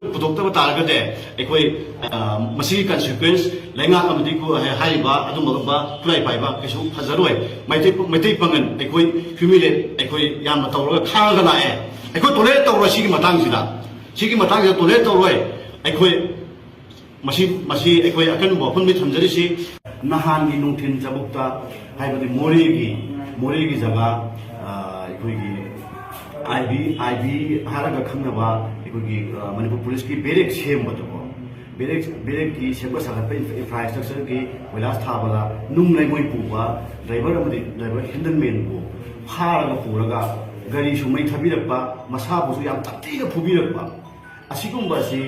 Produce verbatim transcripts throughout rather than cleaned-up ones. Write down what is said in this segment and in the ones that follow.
ꯄꯨꯊꯣꯛꯇꯕ ꯇꯥꯔꯒꯗꯤ ꯑꯩꯈꯣꯏ, ꯑ, ꯃꯁꯤꯒꯤ ꯀꯟꯁꯤꯀ꯭ꯋꯦꯟꯁ ꯂꯩꯉꯥꯛ ꯑꯃꯗꯤ ꯈꯨ-, ꯍꯥꯏꯔꯤꯕ ꯑꯗꯨꯝꯕ ꯈꯨꯠꯂꯥꯏ ꯄꯥꯏꯕ ꯀꯩꯁꯨ ꯐꯖꯔꯣꯏ꯫ ꯃꯩꯇꯩ, ꯃꯩꯇꯩ ꯄꯥꯉꯜ ꯑꯩꯈꯣꯏ ꯍ꯭ꯌꯨꯃꯤꯂꯦꯠ ꯑꯩꯈꯣꯏ ꯌꯥꯝꯅ ꯇꯧꯔꯒ ꯈꯥꯡꯉꯒ ꯂꯥꯛꯑꯦ꯫ ꯑꯩꯈꯣꯏ ꯇꯣꯂꯔꯦꯠ ꯇꯧꯔꯣꯏ ꯁꯤꯒꯤ ꯃꯇꯥꯡꯁꯤꯗ꯫ ꯁꯤꯒꯤ ꯃꯇꯥꯡꯁꯤꯗ ꯇꯣꯂꯔꯦꯠ ꯇꯧꯔꯣꯏ꯫ ꯑꯩꯈꯣꯏ ꯃꯁꯤ, ꯃꯁꯤ ꯑꯩꯈꯣꯏ ꯑꯀꯟꯕ ꯋꯥꯐꯝꯅꯤ ꯊꯝꯖꯔꯤꯁꯤ꯫ ꯅꯍꯥꯟꯒꯤ ꯅꯨꯡꯊꯤꯜ ꯆꯕꯨꯛꯇ ꯍꯥꯏꯕꯗꯤ ꯃꯣꯔꯦꯒꯤ, ꯃꯣꯔꯦꯒꯤ ꯖꯒꯥ, ꯑ, ꯑꯩꯈꯣꯏꯒꯤ ꯑꯥꯏ ꯕꯤ, ꯑꯥꯏ ꯕꯤ ꯍꯥꯏꯔꯒ ꯈꯪꯅꯕ ꯑꯩꯈꯣꯏꯒꯤ, ꯑ, ꯃꯅꯤꯄꯨꯔ ꯄꯨꯂꯤꯁꯀꯤ ꯕꯦꯔꯦꯛ ꯁꯦꯝꯕꯗꯀꯣ, ꯕꯦꯔꯦꯛ, ꯕꯦꯔꯦꯛꯀꯤ ꯁꯦꯝꯒꯠ ꯁꯥꯒꯠꯄ ꯏꯟꯐ꯭ꯔꯥ-, ꯏꯟꯐ꯭ꯔꯥꯁ꯭ꯇ꯭ꯔꯛꯆꯔꯒꯤ ꯀꯣꯏꯂꯥꯁ ꯊꯥꯕꯗ ꯅꯨꯡ ꯂꯩꯉꯣꯏ ꯄꯨꯕ ꯗ꯭ꯔꯥꯏꯚꯔ ꯑꯃꯗꯤ ꯗ꯭ꯔꯥꯏꯚꯔ ꯍꯦꯟꯗꯜꯃꯦꯟꯕꯨ ꯐꯥꯔꯒ ꯄꯨꯔꯒ ꯒꯥꯔꯤꯁꯨ ꯃꯩ ꯊꯥꯕꯤꯔꯛꯄ, ꯃꯁꯥꯕꯨꯁꯨ ꯌꯥꯝ ꯇꯝꯊꯤꯅ ꯐꯨꯕꯤꯔꯛꯄ, ꯑꯁꯤꯒꯨꯝꯕ ꯑꯁꯤ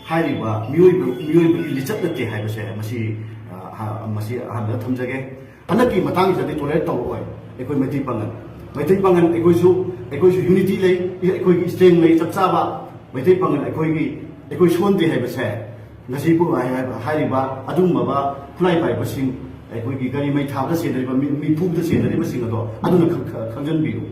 ꯍꯥꯏꯔꯤꯕ ꯃꯤꯑꯣꯏꯕ, ꯃꯤꯑꯣꯏꯕꯒꯤ ꯂꯤꯆꯠ ꯅꯠꯇꯦ ꯍꯥꯏꯕꯁꯦ ꯃꯁꯤ, ꯑ, ꯍ-, ꯃꯁꯤ ꯑꯍꯥꯟꯕꯗ ꯊꯝꯖꯒꯦ꯫ ꯍꯟꯗꯛꯀꯤ ꯃꯇꯥꯡꯁꯤꯗꯗꯤ ꯇꯣꯂꯔꯦꯠ ꯇꯧꯔꯛꯑꯣꯏ ꯑꯩꯈꯣꯏ ꯃꯩꯇꯩ ꯄꯥꯉꯜ꯫ ꯃꯩꯇꯩ ꯄꯥꯉꯜ ꯑꯩꯈꯣꯏꯁꯨ, ꯑꯩꯈꯣꯏꯁꯨ ꯌꯨꯅꯤꯇꯤ ꯂꯩ, ꯑꯩꯈꯣꯏꯒꯤ ꯁ꯭ꯇꯔꯦꯡ ꯂꯩ ꯆꯞ ꯆꯥꯕ꯫ ꯃꯩꯇꯩ ꯄꯥꯉꯜ ꯑꯩꯈꯣꯏꯒꯤ, ꯑꯩꯈꯣꯏ ꯁꯣꯟꯗꯦ ꯍꯥꯏꯕꯁꯦ ꯉꯁꯤ ꯄꯨ-, ꯍꯥꯏ-, ꯍꯥꯏ-, ꯍꯥꯏꯔꯤꯕ ꯑꯗꯨꯒꯨꯝꯂꯕ ꯈꯨꯠꯂꯥꯏ ꯄꯥꯏꯕꯁꯤꯡ, ꯑꯩꯈꯣꯏꯒꯤ ꯒꯥꯔꯤ ꯃꯩ ꯊꯥꯕꯗ ꯆꯦꯟꯅꯔꯤꯕ ꯃꯤ, ꯃꯤ ꯐꯨꯕꯗ ꯆꯦꯟꯅꯔꯤꯕꯁꯤꯡ ꯑꯗꯣ ꯑꯗꯨꯅ ꯈꯪ-, ꯈ-, ꯈꯪꯖꯟꯕꯤꯌꯨ꯫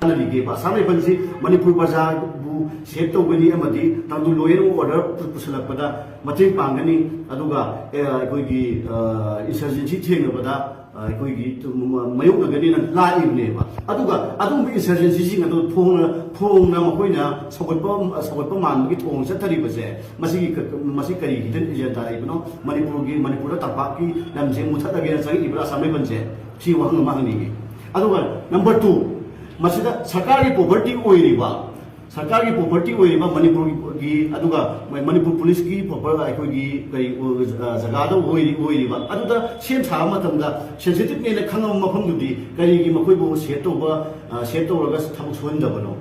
ꯀꯥꯟꯅꯔꯤꯒꯦꯕ? ꯑꯁꯥꯝ ꯔꯥꯏꯐꯜꯁꯤ ꯃꯅꯤꯄꯨꯔ ꯄ꯭ꯔꯖꯥꯕꯨ ꯁꯦꯞ ꯇꯧꯒꯅꯤ ꯑꯃꯗꯤ ꯇꯥꯡꯗꯨ ꯂꯣ ꯑꯦꯟ ꯑꯣꯔꯗꯔ ꯄꯨꯁꯜꯂꯛꯄꯗ ꯃꯇꯦꯡ ꯄꯥꯡꯒꯅꯤ, ꯑꯗꯨꯒ, ꯑꯦ, ꯑꯩꯈꯣꯏꯒꯤ, ꯑ, ꯏꯟꯁꯔꯖꯦꯟꯁꯤ ꯊꯦꯡꯅꯕꯗ, ꯑ, ꯑꯩꯈꯣꯏꯒꯤ ꯃ-, ꯃꯥꯌꯣꯛꯅꯒꯅꯤꯅ ꯂꯥꯛꯏꯕꯅꯦꯕ꯫ ꯑꯗꯨꯒ ꯑꯗꯨꯒꯨꯝꯕ ꯏꯟꯁꯔꯖꯦꯟꯁꯤꯁꯤꯡ ꯑꯗꯨ ꯐꯣꯡꯅ, ꯐꯣꯡꯅ ꯃꯈꯣꯏꯅ ꯁꯧꯒꯠꯄ, ꯁꯧꯒꯠꯄ ꯃꯥꯟꯕꯒꯤ ꯊꯧꯑꯣꯡ ꯆꯠꯊꯔꯤꯕꯁꯦ, ꯃꯁꯤꯒꯤ ꯀ-, ꯃꯁꯤ ꯀꯔꯤ ꯍꯤꯗꯟ ꯑꯦꯖꯦꯟꯗꯥ ꯂꯩꯕꯅꯣ? ꯃꯅꯤꯄꯨꯔꯒꯤ, ꯃꯅꯤꯄꯨꯔꯗ ꯇꯝꯄꯥꯛꯀꯤ ꯂꯝꯁꯦ ꯃꯨꯊꯠꯂꯒꯦꯅ ꯆꯪꯉꯛꯏꯕ꯭ꯔꯥ ꯑꯁꯥꯝ ꯔꯥꯏꯐꯜꯁꯦ? ꯁꯤ ꯋꯥꯍꯪ ꯑꯃ ꯍꯪꯅꯤꯡꯉꯤ꯫ ꯑꯗꯨꯒ ꯅꯝꯕꯔ ꯇꯨ, ꯃꯁꯤꯗ ꯁꯔꯀꯥꯔꯒꯤ ꯄ꯭ꯔꯣꯄꯔꯇꯤ ꯑꯣꯏꯔꯤꯕ, ꯁꯔꯀꯥꯔꯒꯤ ꯄ꯭ꯔꯣꯄꯔꯇꯤ ꯑꯣꯏꯔꯤꯕ ꯃꯅꯤꯄꯨꯔꯒꯤ, ꯑꯗꯨꯒ ꯃꯅꯤꯄꯨꯔ ꯄꯨꯂꯤꯁꯀꯤ ꯄ꯭ꯔꯣꯄꯔ-, ꯑꯩꯈꯣꯏꯒꯤ ꯀꯔꯤ, ꯑ, ꯖꯒꯥꯗ ꯑꯣꯏꯔꯤ-, ꯑꯣꯏꯔꯤꯕ, ꯑꯗꯨꯗ ꯁꯦꯝ ꯁꯥꯕ ꯃꯇꯝꯗ ꯁꯦꯟꯁꯤꯇꯤꯚꯅꯦꯅ ꯈꯪꯉꯕ ꯃꯐꯝꯗꯨꯗꯤ ꯀꯔꯤꯒꯤ ꯃꯈꯣꯏꯕꯨ ꯁꯦꯞ ꯇꯧꯕ, ꯑ, ꯁꯦꯞ ꯇꯧꯔꯒ ꯊꯕꯛ ꯁꯨꯍꯟꯗꯕꯅꯣ?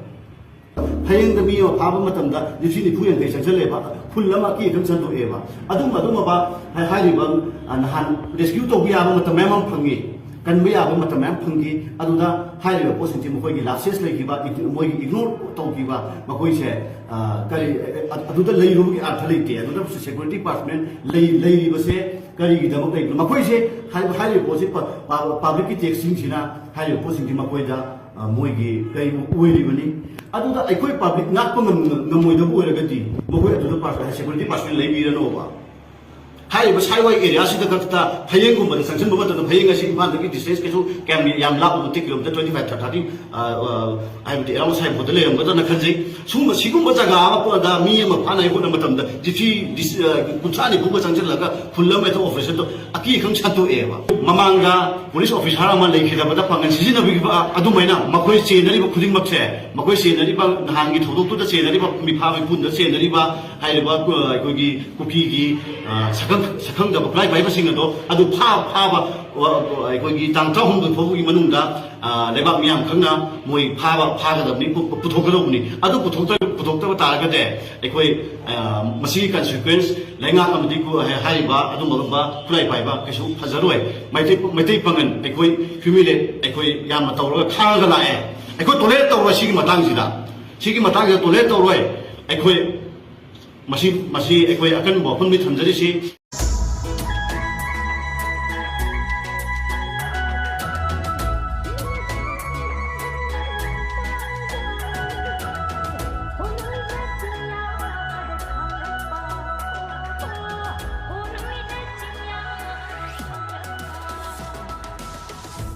ꯐꯌꯦꯡꯗ ꯃꯤ ꯑꯃ ꯐꯥꯕ ꯃꯇꯝꯗ ꯅꯤꯐꯨ, ꯅꯤꯐꯨ ꯌꯥꯡꯈꯩ ꯆꯪꯁꯤꯜꯂꯦꯕ, ꯐꯨꯜ ꯑꯃ ꯑꯀꯤ ꯑꯗꯨꯝ ꯆꯟꯗꯣꯛꯑꯦꯕ꯫ ꯑꯗꯨꯝ, ꯑꯗꯨꯝꯃꯕ ꯍꯥꯏ-, ꯍꯥꯏꯔꯤꯕ, ꯑ, ꯅꯍꯥꯟ ꯔꯦꯁꯀ꯭ꯌꯨ ꯇꯧꯕ ꯌꯥꯕ ꯃꯇꯝ ꯃꯌꯥꯝ ꯑꯃ ꯐꯪꯉꯤ, ꯀꯟꯕ ꯌꯥꯕ ꯃꯇꯝ ꯃꯌꯥꯝ ꯐꯪꯈꯤ꯫ ꯑꯗꯨꯗ ꯍꯥꯏꯔꯤꯕ ꯄꯣꯠꯁꯤꯡꯁꯤ ꯃꯈꯣꯏꯒꯤ ꯂꯥꯞꯁꯦꯁ ꯂꯩꯈꯤꯕ, ꯏꯒ-, ꯃꯣꯏꯒꯤ ꯏꯒꯅꯣꯔ ꯇꯧꯈꯤꯕ, ꯃꯈꯣꯏꯁꯦ, ꯑ, ꯀꯔꯤ, ꯑ, ꯑꯗꯨꯗ ꯂꯩꯔꯨꯕꯒꯤ ꯑꯔꯊ ꯂꯩꯇꯦ꯫ ꯑꯗꯨꯗ ꯁꯦꯀ꯭ꯌꯨꯔꯤꯇꯤ ꯄꯥꯔꯁꯣꯅꯦꯜ ꯂꯩ-, ꯂꯩꯔꯤꯕꯁꯦ ꯀꯔꯤꯒꯤꯗꯃꯛ ꯂꯩꯕꯅꯣ? ꯃꯈꯣꯏꯁꯦ ꯍꯥꯏ-, ꯍꯥꯏꯔꯤꯕ ꯄꯣꯠꯁꯤ ꯄ-, ꯄ-, ꯄꯕ꯭ꯂꯤꯛꯀꯤ ꯇꯦꯛꯁꯁꯤꯡꯁꯤꯅ ꯍꯥꯏꯔꯤꯕ ꯄꯣꯠꯁꯤꯡꯁꯤ ꯃꯈꯣꯏꯗ ꯑ, ꯃꯣꯏꯒꯤ ꯀꯩ ꯑꯣꯏꯔꯤꯕꯅꯤ꯫ ꯑꯗꯨꯗ ꯑꯩꯈꯣꯏ ꯄꯕ꯭ꯂꯤꯛ ꯉꯥꯛꯄ ꯉꯝ-, ꯉꯝꯃꯣꯏꯗꯕ ꯑꯣꯏꯔꯒꯗꯤ ꯃꯈꯣꯏ ꯑꯗꯨꯗ ꯄꯥꯔꯁ-, ꯁꯦꯀ꯭ꯌꯨꯔꯤꯇꯤ ꯄꯥꯔꯁꯣꯅꯦꯜ ꯂꯩꯕꯤꯔꯅꯣꯕ꯫ ꯍꯥꯏꯔꯤꯕ ꯁꯥꯏꯋꯥꯏ ꯑꯦꯔꯤꯌꯥꯁꯤꯗ ꯈꯛꯇ ꯐꯌꯦꯡꯒꯨꯝꯕꯗ ꯆꯪꯁꯤꯟꯕ ꯃꯇꯝꯗ, ꯐꯌꯦꯡ ꯑꯁꯤ ꯏꯝꯐꯥꯜꯗꯒꯤ ꯗꯤꯁꯇꯦꯟꯁ ꯀꯩꯁꯨ ꯀꯌꯥꯝ ꯌꯥꯝ ꯂꯥꯞꯄ ꯅꯠꯇꯦ, ꯀꯤꯂꯣꯃꯤꯇꯔ ꯇ꯭ꯋꯦꯟꯇꯤ ꯐꯥꯏꯚ, ꯊꯥꯔꯇꯤ, ꯑ, ꯑ, ꯍꯥꯏꯕꯗꯤ ꯑꯦꯔꯥꯎꯟ ꯁꯥꯏꯕꯣꯠꯇ ꯂꯩꯔꯝꯒꯗ꯭ꯔꯅ ꯈꯟꯖꯩ꯫ ꯁꯨꯝꯕ, ꯁꯤꯒꯨꯝꯕ ꯖꯒꯥ ꯑꯃꯗ ꯃꯤ ꯑꯃ ꯐꯥꯅꯉꯥꯏ ꯍꯣꯠꯅꯕ ꯃꯇꯝꯗ ꯖꯤꯄꯤ ꯗꯤꯁ-, ꯑ, ꯀꯨꯟꯊ꯭ꯔꯥ ꯅꯤꯐꯨꯒ ꯆꯪꯁꯤꯜꯂꯒ ꯐꯨꯜ ꯑꯃ ꯍꯦꯛꯇ ꯑꯣꯄꯔꯦꯁꯟꯗꯣ ꯑꯀꯤ ꯑꯈꯪ ꯁꯟꯗꯣꯛꯑꯦꯕ꯫ ꯃꯃꯥꯡꯗ ꯄꯨꯂꯤꯁ ꯑꯣꯐꯤꯁꯥꯔ ꯑꯃ ꯂꯩꯈꯤꯗꯕꯗ ꯄꯥꯡꯒꯜ ꯁꯤꯖꯤꯟꯅꯕꯤꯕ ꯑꯗꯨꯃꯥꯏꯅ ꯃꯈꯣꯏ ꯆꯦꯟꯅꯔꯤꯕ ꯈꯨꯗꯤꯡꯃꯛꯁꯦ, ꯃꯈꯣꯏ ꯆꯦꯟꯅꯔꯤꯕ ꯅꯍꯥꯟꯒꯤ ꯊꯧꯗꯣꯛꯇꯨꯗ ꯆꯦꯟꯅꯔꯤꯕ ꯃꯤꯐꯥ ꯃꯤꯄꯨꯟꯗ ꯆꯦꯟꯅꯔꯤꯕ ꯍꯥꯏꯔꯤꯕ, ꯑ, ꯑꯩꯈꯣꯏꯒꯤ ꯀꯨꯀꯤꯒꯤ, ꯑ, ꯁꯛꯈꯪ-, ꯁꯛꯈꯪꯗꯕ ꯈꯨꯠꯂꯥꯏ ꯄꯥꯏꯕꯁꯤꯡ ꯑꯗꯣ ꯑꯗꯨ ꯐꯥ-, ꯐꯥꯕ, ꯑ, ꯑꯩꯈꯣꯏꯒꯤ ꯇꯥꯡ ꯇꯔꯥꯍꯨꯝꯗꯣꯏ ꯐꯥꯎꯕꯒꯤ ꯃꯅꯨꯡꯗ, ꯑ, ꯂꯩꯕꯥꯛ ꯃꯤꯌꯥꯝ ꯈꯪꯅ ꯃꯣꯏ ꯐꯥꯕ, ꯐꯥꯒꯗꯕꯅꯤ, ꯄꯨ-, ꯄꯨꯊꯣꯛꯀꯗꯧꯕꯅꯤ꯫ ꯑꯗꯨ ꯄꯨꯊꯣꯛꯇ-, ꯄꯨꯊꯣꯛꯇꯕ ꯇꯥꯔꯒꯗꯤ ꯑꯩꯈꯣꯏ, ꯑ, ꯃꯁꯤꯒꯤ ꯀꯟꯁꯤꯀ꯭ꯋꯦꯟꯁ ꯂꯩꯉꯥꯛ ꯑꯃꯗꯤ ꯀꯨ-, ꯍꯥꯏꯔꯤꯕ ꯑꯗꯨꯝꯕ ꯈꯨꯠꯂꯥꯏ ꯄꯥꯏꯕ ꯀꯩꯁꯨ ꯐꯖꯔꯣꯏ꯫ ꯃꯩꯇꯩ, ꯃꯩꯇꯩ ꯄꯥꯉꯜ ꯑꯩꯈꯣꯏ ꯍ꯭ꯌꯨꯃꯤꯂꯦꯠ ꯑꯩꯈꯣꯏ ꯌꯥꯝꯅ ꯇꯧꯔꯒ ꯈꯥꯡꯉꯒ ꯂꯥꯛꯑꯦ꯫ ꯑꯩꯈꯣꯏ ꯇꯣꯂꯔꯦꯠ ꯇꯧꯔꯣꯏ ꯁꯤꯒꯤ ꯃꯇꯥꯡꯁꯤꯗ꯫ ꯁꯤꯒꯤ ꯃꯇꯥꯡꯁꯤꯗ ꯇꯣꯂꯔꯦꯠ ꯇꯧꯔꯣꯏ꯫ ꯑꯩꯈꯣꯏ ꯃꯁꯤ, ꯃꯁꯤ ꯑꯩꯈꯣꯏ ꯑꯀꯟꯕ ꯋꯥꯐꯝꯅꯤ ꯊꯝꯖꯔꯤꯁꯤ꯫